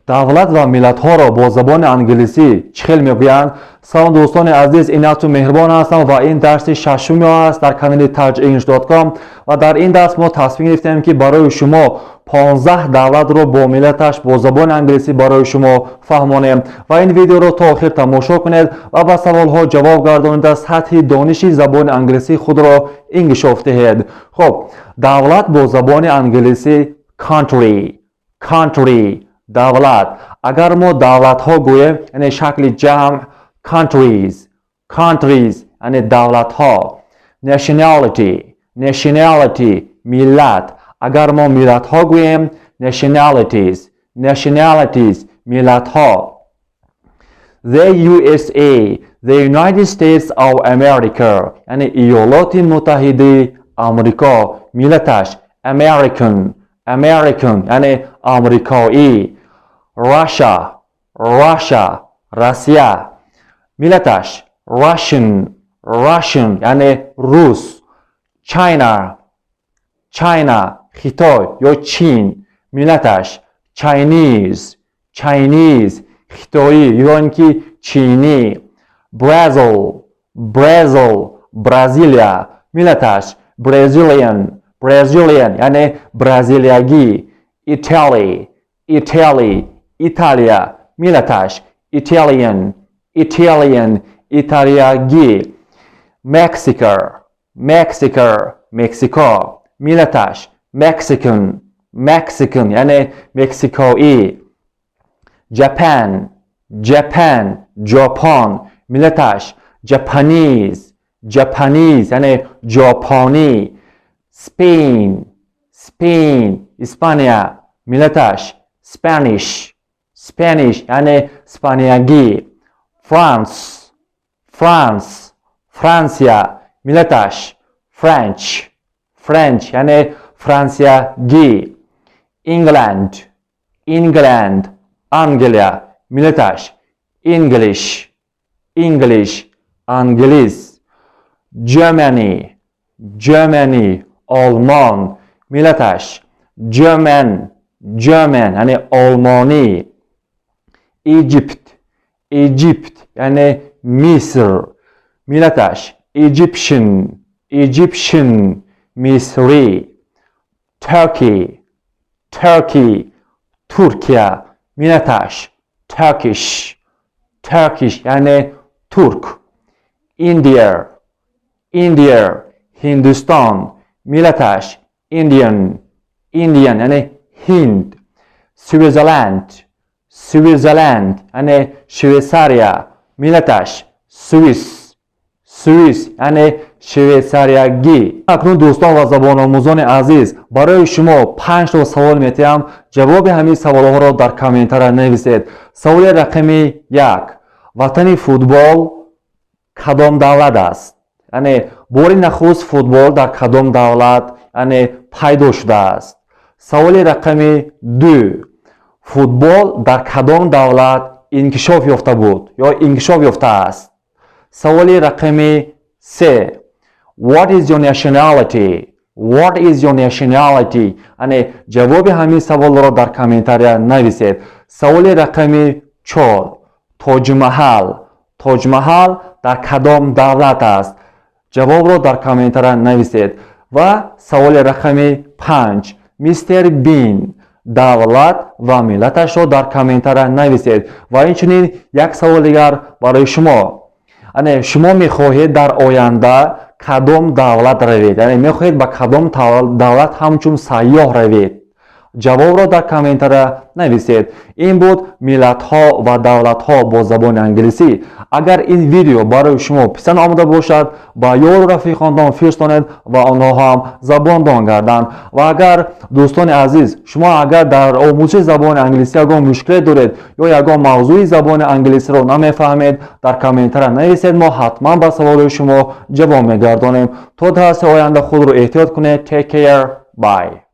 Давлат ва миллатҳоро бо забони англисӣ чӣ хел мегӯянд? Салом, дӯстони азиз, Инату Меҳрубон ҳастам ва ин дарси шашуми аст дар канали tajenglish.com. Ва дар ин дарс мо тасмим гирифтем, ки барои шумо 15 давлатро бо миллаташ бо забони англисӣ барои шумо фаҳмонем. Ва ин видеоро то охир тамошо кунед ва ба саволҳо ҷавоб гардонида, сатҳи дониши забони англисӣ худро инкишоф диҳед. Хуб, давлат бо забони англисӣ country, country, давлат. Агар мо давлатҳо гӯем, яъне шакли ҷамъ, countries, countries, яъне давлатҳо. Nationality, nationality, миллат. Агар мо миллатҳо гӯем, nationalities, nationalities, миллатҳо. The USA, the United States of America, яъне Иёлоти Муттаҳидаи Амрико. Миллаташ American, American, яъне амрикоӣ. Russia, Russia, Россия. Миллаташ Russian, Russian, яъне рус. China, China, Хитой ё Чин. Миллаташ Chinese, Chinese, хитоӣ ё ин ки чинӣ. Brazil, Brazil, Бразилия. Миллаташ Brazilian, Brazilian, яъне бразилиягӣ. Italy, Italy, Италия. Миллаташ Italian, Italian, италиягӣ. Mexico, Mexico, Мексико. Миллаташ Mexican, Mexican, яъне мексикоӣ. Japan, Japan, Ҷопон. Миллаташ Japanese, Japanese, яъне ҷопонӣ. Spain, Spain, Испания. Миллаташ Spanish, Spanish, яъне испаниягӣ. France, France, Франсия. Миллаташ French, French, яъне франсиягӣ. England, England, Англия. Миллаташ English, English, англис. Germany, Germany, Олмон. Миллаташ German, German, яъне олмонӣ. Egypt, Egypt, яъне Миср. Миллаташ Egyptian, Egyptian, мисрӣ. Turkey, Turkey, Туркия. Миллаташ Turkish, Turkish, яъне турк. India, India, Ҳиндустон. Миллаташ Indian, Indian, яъне ҳинд. Switzerland, Switzerland, яъне Швейсария. Миллаташ Swiss, Swiss, яъне швейсариягӣ. Акнун, дӯстон ва забономӯзони азиз, барои шумо панҷто савол метиҳам. Ҷавоби ҳамин саволҳоро дар комментария нависед. Саволи рақами 1: ватани футбол кадом давлат аст? Яъне бори нахуст футбол дар кадом давлат, яъне, пайдо шудааст? Саволи рақами 2: футбол дар кадом давлат инкишоф ёфта буд ё инкишоф ёфтааст? Саволи рақами 3: What is your nationality? What is your nationality? Яъне ҷавоби ҳамин саволро дар комментария нависед. Саволи рақами 4: Тоҷмаҳал, Тоҷмаҳал дар кадом давлат аст? Ҷавобро дар комментария нависед. Ва саволи рақами 5: Мистер Бин, давлат ва миллаташро дар комментария нависед. Ва инчунин як савол дигар барои шумо: яъне шумо мехоҳед дар оянда кадом давлат равед? Яъне мехоҳед ба кадом давлат ҳамчун сайёҳ равед? Ҷавобро дар комментария нависед. Ин буд миллатҳо ва давлатҳо бо забони англисӣ. Агар ин видео барои шумо писанд омада бошад, ба ёру рафиқонтон фирстонед ва онҳо ҳам забондон гарданд. Ва агар, дӯстони азиз, шумо агар дар омӯзиши забони англисӣ ягон мушкиле доред ё ягон мавзӯи забони англисиро намефаҳмед, дар комментария нависед. Мо ҳатман ба саволои шумо ҷавоб мегардонем. То дарси оянда худро эҳтиёт кунед. Take care, bye.